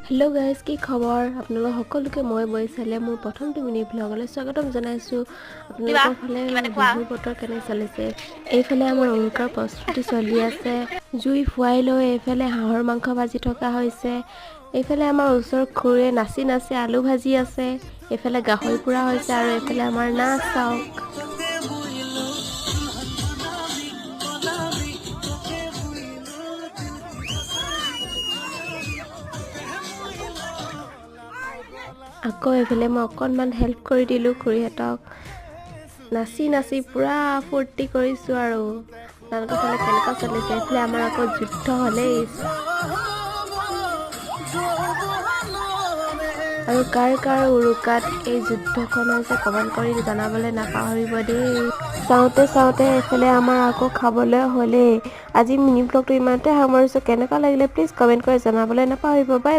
Hello' guys, কি খবৰ আপোনালোক সকলোকে? মই বৈশালীয়ে মোৰ প্ৰথমটো মিনি ভ্লগলৈ স্বাগতম জনাইছোঁ। আপোনালোকৰ ফালে বিহুৰ বতৰ কেনে চলিছে? এইফালে আমাৰ উৰুকাৰ প্ৰস্তুতি চলি আছে। জুই ফুৱাই লৈ এইফালে হাঁহৰ মাংস ভাজি থকা হৈছে। এইফালে আমাৰ ওচৰৰ খুৰীয়ে নাচি নাচি আলু ভাজি আছে। এইফালে গাহৰি পোৰা হৈছে আৰু এইফালে আমাৰ নাচ চাওক। আকৌ এইফালে মই অকণমান হেল্প কৰি দিলোঁ খুৰীহঁতক। নাচি নাচি পূৰা ফূৰ্তি কৰিছোঁ। আৰু আপোনালোকৰ ফালে কেনেকুৱা চলিছে? এইফালে আমাৰ আকৌ যুদ্ধ হ'লেই। আৰু কাৰ কাৰ উৰুকাত এই যুদ্ধখন হৈছে, কমেণ্ট কৰি জনাবলৈ নাপাহৰিব দেই। চাওঁতে চাওঁতে এইফালে আমাৰ আকৌ খাবলৈ হ'লেই। আজি মিনি ব্লগটো ইমানতে সামৰিছোঁ। কেনেকুৱা লাগিলে প্লিজ কমেণ্ট কৰি জনাবলৈ নাপাহৰিব। বাই।